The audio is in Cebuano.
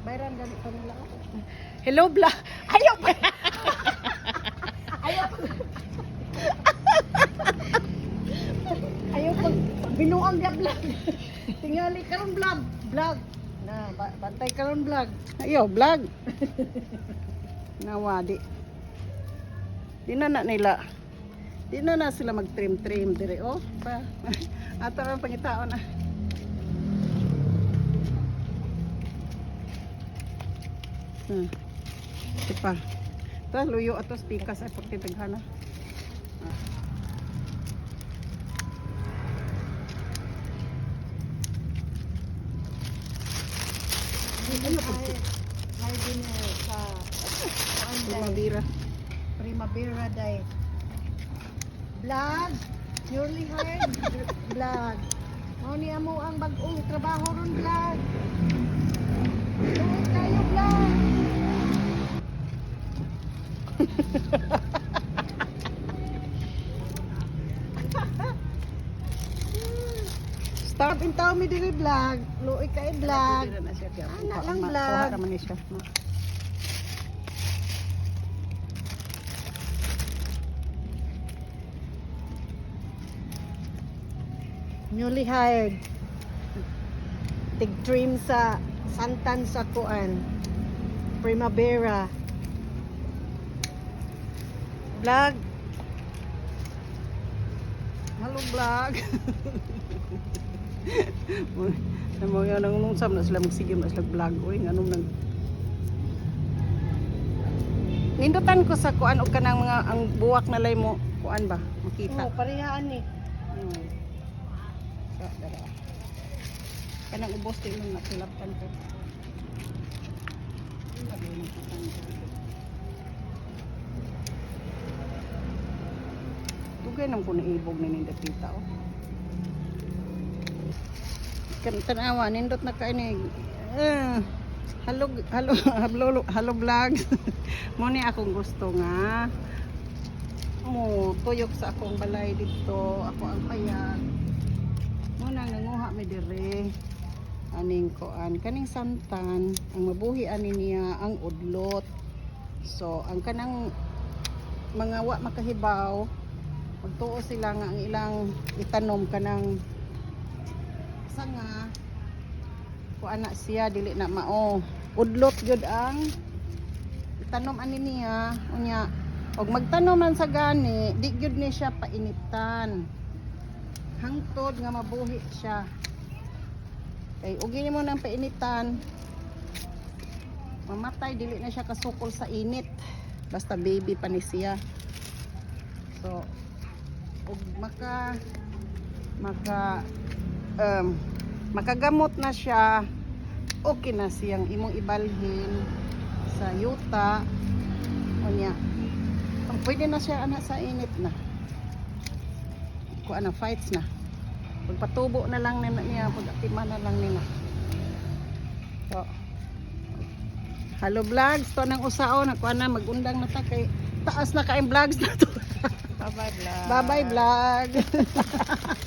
Bayran ganito nila, oh. Hello, vlog. Ayaw pa. Ayaw pa. Ayaw pag binuang ga vlog. Tingali karon vlog, vlog. Na bantay karon vlog. Ayaw, vlog. Nawa, di. Di na na nila. Di na na sila mag-trim-trim dire, oh. Pa. Ato ang pangitaon na. Di pa. Ta luyo ato pikas ay pagtitaghana. Ano pag May din eh, sa Primavera. Primavera day. Vlog, newly hired vlog. Mao ni amo ang bag-ong trabaho ron, vlog. Tuod kayo, vlog. Stop in tao mi diri, vlog. Luoy kay vlog. Ana lang, vlog. Kuha raman ni siya. Newly hired. Tig-trim sa santan sa kuan. Primavera. Vlog. Hello, vlog. Namo nga nang nung sam na sila magsigim na sila vlog, oy, nganong nang Nindutan ko sa kuan og kanang mga ang buwak na lay mo kuan ba makita. Oh, parehaan ni. So, dara. Kanang ubos din nung nakilapan ko. Dugay nang ko naibog na nindapita, oh. Kan tanawa, nindot na kay ni. Hello, hello, hello, hello, vlog. Mo ni akong gusto nga mo tuyok sa akong balay dito, ako ang payag. Mo nang nanguha mi dire aning kuan, kaning santan, ang mabuhi ani niya ang udlot. So ang kanang mga wa makahibaw, magtuo sila nga ang ilang itanom kanang sanga, kuan na siya, dili na mao. Udlot gyud ang itanom ani niya. Unya og magtanom man sa gani, di gyud ni siya painitan hangtod nga mabuhi siya, kay og mo nang painitan, mamatay, dili na siya kasukol sa init, basta baby pa ni siya. So og maka maka um, makagamot na siya, okay na siyang imong ibalhin sa yuta. Unya pwede na siya ana sa init na kuan na, fights na, pagpatubo na lang nila niya, pag-atima na lang nila. So hello, vlogs, to nang usaon na kuan na, magundang na ta kay taas na kaayong vlogs na to. Bye-bye, vlog. Bye bye, vlog.